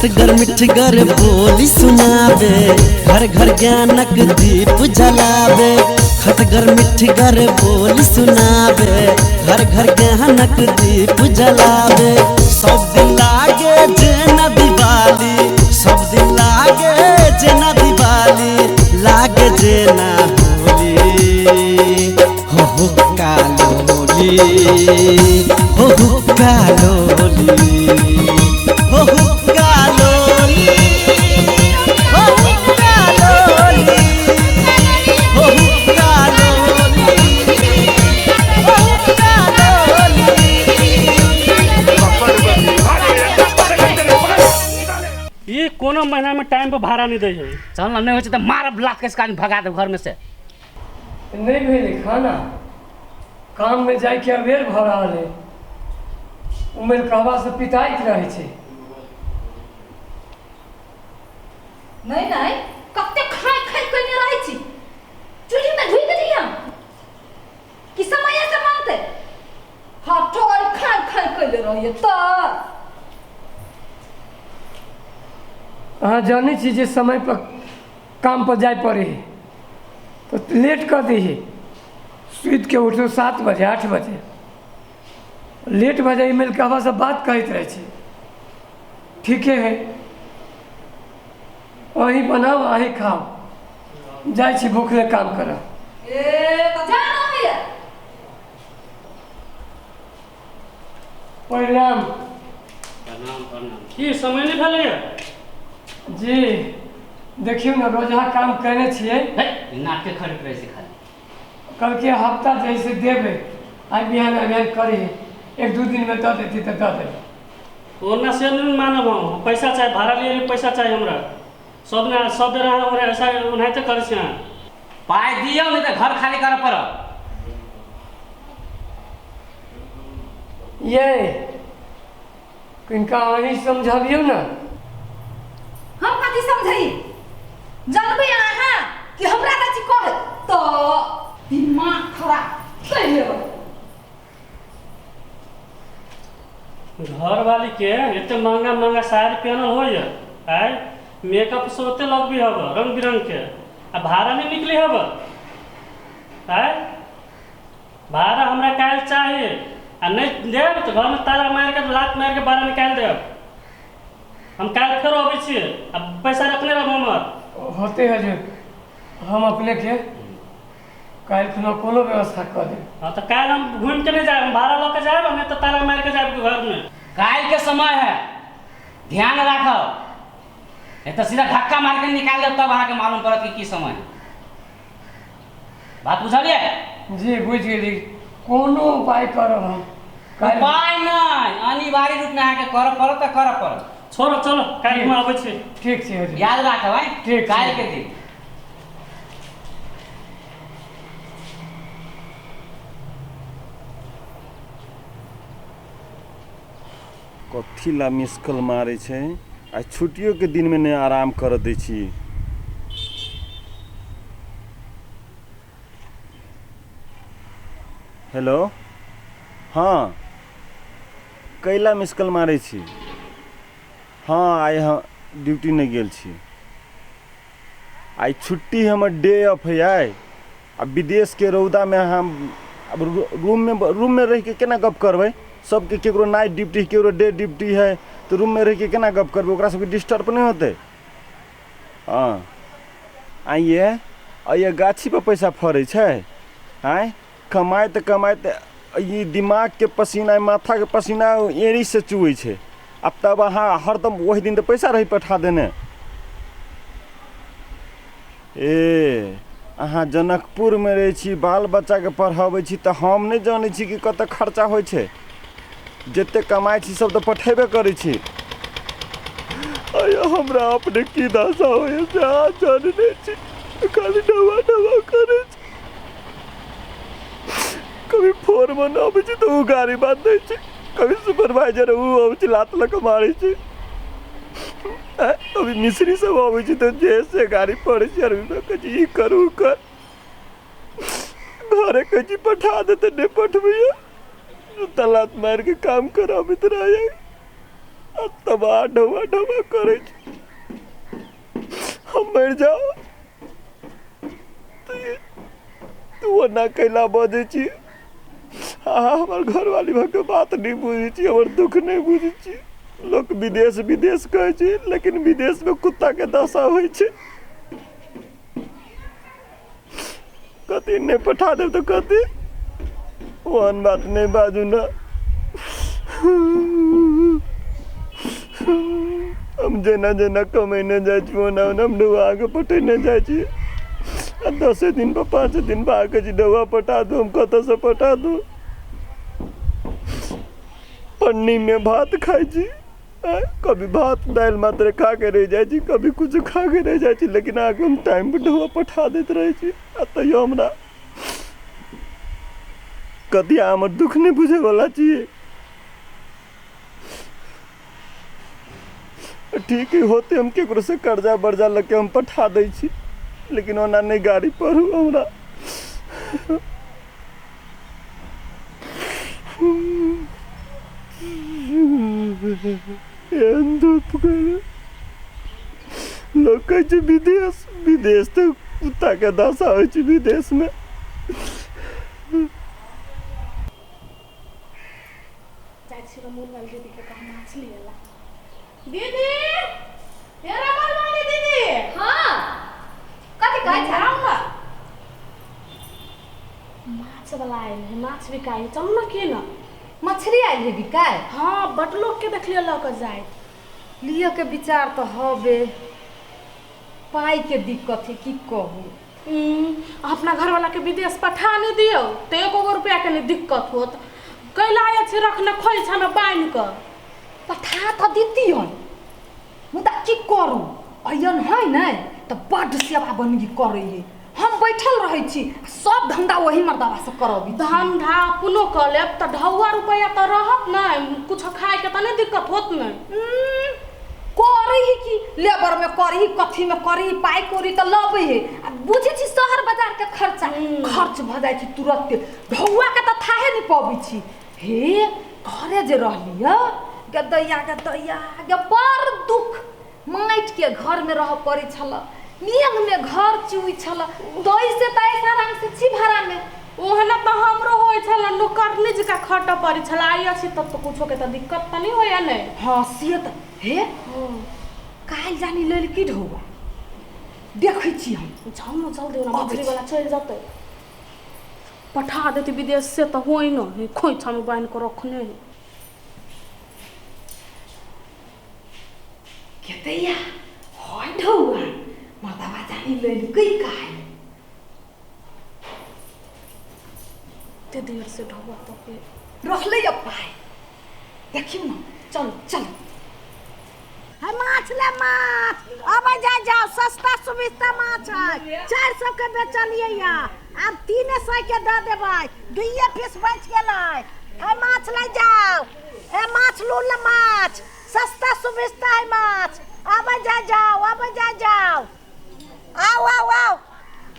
खटगर मिठगर बोली सुनाबे, घर घर ज्ञानक दीप जलाबे। खटगर मिठगर बोली सुनाबे, घर घर ज्ञानक दीप जलाबे। सब दिन लागे जेना दिवाली, सब दिन लागे जेना दिवाली, लागे जेना होली। हो हो कालोली, हो हो कालोली, हो हो कालोली, हो हो कालोली, हो हो कालोली, हो हो कालोली। ई कोनो महीना में टाइम पर भाड़ा नहीं दै है। चल ना, नहीं होइ छै तऽ मारब लात कस के भगा देब घर में से। नहीं भेलै खाना, काम में जाइके अबेर भऽ रहल है। उमेर कहबा से पिताइत रहै छै। नहीं नहीं, कते खाय खाय कने रहै छी, चूल्ही में ढुकि गेली हम कि समय से मानते। हाँ टोर खाय खाय कइले रहिए त अहाँ जानै छी जे समय पर काम पर जाय पड़े है तो लेट कऽ दै है। सुति के उठू 7 बजे 8 बजे, लेट भऽ जाइ। मिल कहबा से बात कहैत रहै छै। ठीके है, अहीं बनाउ अहीं खाउ, जाइ छी भूखले काम करब। ए त जान होइए। प्रणाम। प्रणाम प्रणाम। की समय नहीं भेलै? जी देखियौ ने, रोजहा काम केने छियै। है नाटके खरीद रहै छै खाली। कलके हफ्ता जैसे देबै, आइ बिहान अभियान करी, 1-2 दिन में दऽ देती तऽ दऽ देबै। ओना से नहीं मानब हम, पैसा चाहे भाड़ा लिए पैसा चाहिए हमरा। सब ना सब बेर अहाँ हमरा ऐसा ओनाहिते करै छी अहाँ। पाइ दियौ नहीं तऽ घर खाली करऽ पड़त। ये किनका अहीं समझाबियौ ने। हम कथी समझाई जानबै अहाँ कि हमरा कथी कह तो दिमाग खराब कइले रह। घर वाली के एते महंगा महंगा साड़ी पहनल होइए, आय मेकअप से ओते लगबी हब रंग बिरंग के, आ भाड़ा नहीं निकली हब। आय भाड़ा हमरा काल्हि चाहिए, आ नहीं देब तो घर में ताला मार के लात मार के भाड़ा निकालि देब। हम काल्हि फेर अबै छी, आ पैसा रखने रहब हमर। होते है जे हम अपने के काल्हि खुना कोनो व्यवस्था कऽ देब। हाँ तो काल्हि हम घूमि के नहीं जायब, हम भाड़ा लऽ के जायब, नहीं तो ताला मार के जायब घर में। काल्हि के समय है, ध्यान राखब, नहीं तो सीधा धक्का मार के निकाल देब, तब अहाँके मालूम पड़त कि की समय है। बात बुझलियै? जी बुझि गेली। कोनो उपाय करब हम काल्हि। उपाय नहि, अनिवार्य रूपमे अहाँके करऽ पड़त तऽ करऽ पड़त। छोड़ो चलो काल्हि हम अबै छी। ठीक छै हजूर। याद राखब आँय, ठीक छै। काल्हि के दिन। कथी ला मिस कॉल मारै छै, आ छुट्टियो के दिनमे नहि आराम करऽ दै छी। हेलो, हँ कैला मिस कॉल मारै छी? हँ आइ हम ड्यूटी नहि गेल छी, आइ छुट्टी हमर डे ऑफ है आइ। आ विदेशके रौदामे हम आब रूममे रहिके केना गप करबै? सबके केकरो नाइट ड्यूटी केकरो डे ड्यूटी है, तऽ रूममे रहिके केना गप करबै? ओकरा सबके डिस्टर्ब नहि होतै? हँ आइये आइये गाछीपर पैसा फड़ै छै? आँय कमाइत कमाइत ई दिमागके पसीना माथाके पसीना एड़ीसँ चुअै छै, आ तब अहाँ हरदम ओहि दिन तऽ पैसा रही पठा देने। ए अहाँ जनकपुरमे रहै छी, बाल बच्चाके पढ़ाबै छी, तऽ हम नहि जानै छी कि कतऽ खर्चा होइ छै। जतेक कमाइ छी सब तऽ पठेबे करै छी। आइ हमरा अपने की दशा होइए से अहाँ जानै नहि छी, खाली डबा डबा करै छी। कभी फोरमैन अबै छै तऽ ओ गाड़ी बात दै छै, कभी सुपरवाइजर ओ अबै छै लात लऽ कऽ मारै छै, कभी मिस्त्री सब अबै छै तऽ जे से गाड़ी पड़ै छै। आर कहै छै ई कर ओ कर, घरे कहै छी पठा दे तऽ नहि पठबैया, लात मारिके काम कराबैत रहैया। आ तबाह ढौआ ढौआ करै छी। हम मरि जाउ तऽ तू ओना कैला बजै छी? अहाँ हमर घरवाली भऽ कऽ बात नहि बुझै छी, हमर दुःख नहि बुझै छी। लोक विदेश विदेश कहै छै, लेकिन विदेशमे कुत्ताके दशा होइ छै। कथी नहि पठा देब तऽ कथी? ओहन बात नहि बाजू ने। हम जेना जेना कमेने जाइ छी ओना ओना हम डौआके पटेने जाइ छी। आ 10 दिन पर 5 दिन पर आके छी डौआ पटा दू, हम कतऽसँ पटा दू? पन्नीमे भात खाइ छी, कभी भात दालि मात्र खा के रहि जाइ छी, कभी किछु खा के रहि जाइ छी, लेकिन अहाँके हम टाइम पर ढौआ पठा दैत रहै छी। आ तैयो हमरा कथी, अहाँ हमर दुःख नहि बुझैवला छियै। ठीक होते हम केकरो से कर्जा बर्जा लऽ के हम पठा दै छी, लेकिन ओना नहि गाड़ी पढ़ू हमरा। एहन धूप करे लोक कहै छै विदेश विदेश, तऽ कुत्ताके दशा होइ छै विदेशमे। जाइ छी रमोल वाली दीदी के कहा माछ लिए ला। दीदी, हे रमोल वाली दीदी। हाँ, कथी कहै छै? आउ ना, माछ वाला आयल है, माछ बिकाइ, चलू ना। की ना मछली आयल है बिकाय? हाँ, बड लोग के देखलियै लऽ कऽ जाइत। लिअ के विचार तऽ हबे, पाइ के दिक्कत है, की कहू। अपना घरवाला के विदेश पठा नहीं दियौ तऽ एको गो रुपया के नहीं दिक्कत होत। कैला अछि रखने खोइछा में बान्हि कऽ? पठा तऽ दितियन, मुदा की करू, अयन है नहि तऽ बड्ड सेवा बनगी करै है। हम बैठल रहै छी, सब धंधा वही मर्दावा से करबी। धंधा अपनो कऽ लेब तऽ ढौआ रुपया तऽ रहत नहि? कुछो खायके तऽ नहि दिक्कत होत नहि? करै है कि लेबर में करी, कथी में करी, पाइ कौड़ी तऽ लबै है। आ बुझै छी शहर बाजार के खर्चा, खर्च भऽ जाइ छै तुरन्ते। ढौआ के तऽ थाहे नहि पबै छी। हे, घरे जे रहली गे दैया, गे दैया गे, बड़ दुख। माटि के घर में रहऽ पड़ै छल, नियम में घर चुइ छल, तै से तऽ ऐसा आराम से छी भाड़ा में। ओहना तऽ हमरो होइ छल, नौकरनी जकाँ खटऽ पड़ै छल। आइ अछि तब तऽ कुछो के तऽ दिक्कत तऽ नहि होइया ने? हाँ, से तऽ। हे, काल्हि जानी लेल की ढौआ, देखै छी हम। जाउ ने जल्दी, ओना अबै मछली छी। वाला चलि जेतै। पठा देती विदेश से तऽ होइ न खोइछा में बान्हि कऽ रखने है। केतैया है ढौआ, मर्दाबा जानी लेलकै काल्हि। एते देर से ढौआ तके रहलै अब पाइ, देखियौ ने। चल चल। है माछ ले माछ, अब जा जाओ, सस्ता सुविस्ता माछ है। 400 के बेचलियै या आब 300 के दऽ देबै, दुइये पीस बचि गेलै। है माछ ले जाओ, हे माछ लू ले माछ, सस्ता सुविस्ता है माछ। अब जा जाओ, अब जा जाओ, आओ आओ आओ,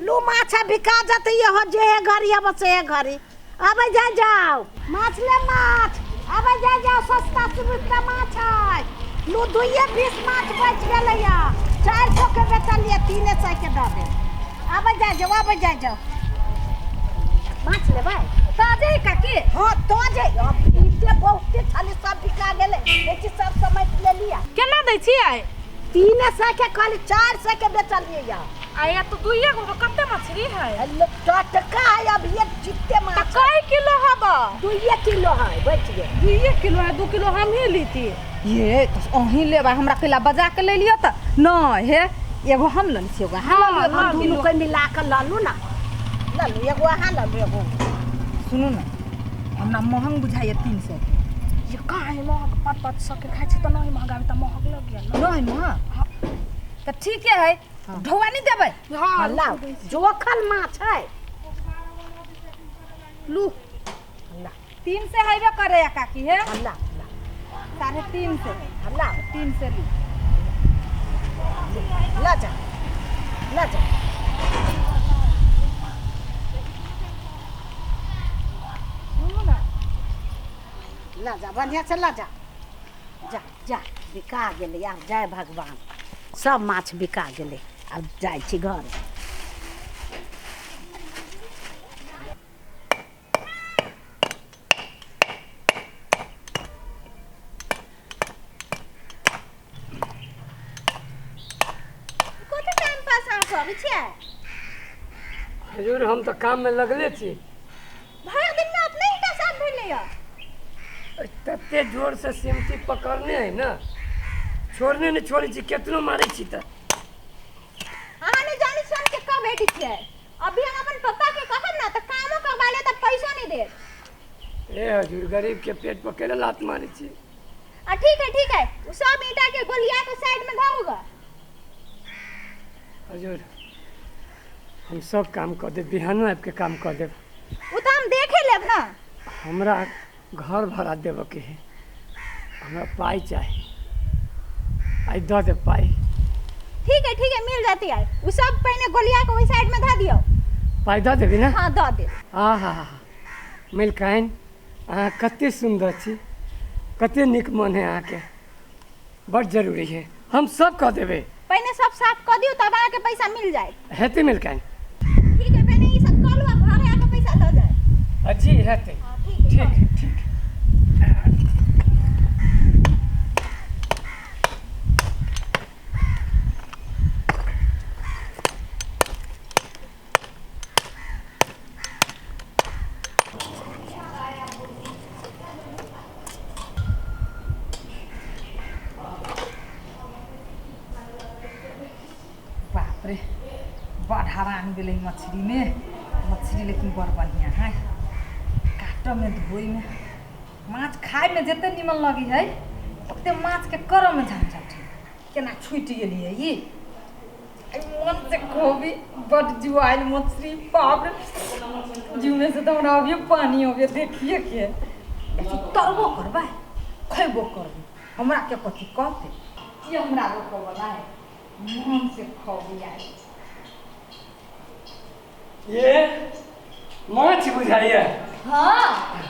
लू माछ है, बिका जतै हो जे है घड़ी, अब से है घड़ी। अब जा जाओ, माछ ले माछ, अब जा जाओ, सस्ता सुविस्ता माछ है, लू। दुइये 20 माछ बचि गेलै या 400 के बेचलियै, 300 के दऽ देब। अब जा जाओ, अब जा जाओ, माछ लेबै? ताजे है काकी? हाँ, ताजे। अब इते बहुते छाली, सब बिका गेलै, बेची सब समेट लेलियै। केना दै छियै? 300 के कहली, 400 के बेचलियै या। आया तो दुइये गो कते मछली है? हेलो, टटका है, अब ये जितने तऽ माछ। कै किलो हब? 2 किलो है, बचि गेल। 2 किलो है, 2 किलो हम ही लीती। ये तऽ अहीं लेबै, हमरा कैला बजा के ले लिअ तऽ नहि। हे, एगो हम लेने छी, एगो अहाँ लऽ लिअ। हाँ, 2 दुनू किलो। के मिला कऽ लऽ लू ना, लऽ लू, एगो अहाँ लऽ लू, एगो। सुनू ने, हमरा महंग बुझाइए 300 के। ये काहे महग? 500-500 के खाइ छी तऽ नहीं महगाबी तऽ महग लग गेल ने। नहीं महग तऽ ठीके है, ढौआ नहीं देबै? हाँ। लाओ, जोखल माछ है, लू ला। 300 हेबे करे या काकी? हे। ला ला। 350। ला। 300 लू। ला जा, ला जा। सुनू ने। ला जा, बढ़िया से ला जा, जा। जा बिका गेलै आब, जय भगवान, सब माछ बिका गेलै, आब जाइ छी घर। कते टाइम पास अहाँ करै छियै? हजूर हम तऽ काममे लगले छी। भरि दिन में अपने ईटा साफ भेलै यऽ। तते जोर से सिमटी पकड़ने है ना, छोड़ने नहीं छोड़ै छी, केतनो मारै छी तऽ। अहाँ नहीं जानै छी हम केकर बेटी छियै। अभी हम अपन पप्पा के कहब ना तऽ कामो करवा ले तऽ पैसो नहीं देत। ए हजूर गरीब के पेट पर केना लात मारै छी? आ ठीक है ठीक है, उ सब ईटा के गोलिया के साइड में धरूगा। हजूर हम सब काम कऽ देब, बिहानो आबि के काम कऽ देब। उ तऽ हम देखे लेब ना। हमरा घर भाड़ा देबऽ के है, हमरा पाइ चाही, आइ दऽ देब पाइ। ठीक है ठीक है, मिल जाती है। उ सब पहिने गोलिया के ओहि साइड में धऽ दियौ। पाइ दऽ देबी ना? हाँ दऽ देब। आ हा हा मलिकाइन अहाँ कते सुन्दर छी, कते नीक मन है अहाँके, बड़ जरूरी है, हम सब कऽ देबै। पहिने सब साफ कऽ दियौ तब अहाँके पैसा मिल जायत। हेतै मलिकाइन? ठीक है, पहिने ई सब कऽ लू आ घरे आके पैसा दऽ जायब। जी हेतै। हाँ ठीक है, ठीक ठीक। बाप रे, बड़ हरान गेलै मछली में। मछली लेकिन बड़ बढ़िया है, काटऽ में धोइ में, माछ खाय में जते निमन लगी है ओते माछ के करऽ में झंझट है। केना छूटि गेलियै ई, मन से खोबी बड़ जुआइल मछली। बाप रे, जीवने से तो हमरा अभियो पानी हो गया देखिए के। तरबो करबै खैबो करबै, हमरा के कथी कहतै, ये हमरा रोकऽ वाला है। मन से खोबी आइ। ये माछ बुझाइए? हाँ।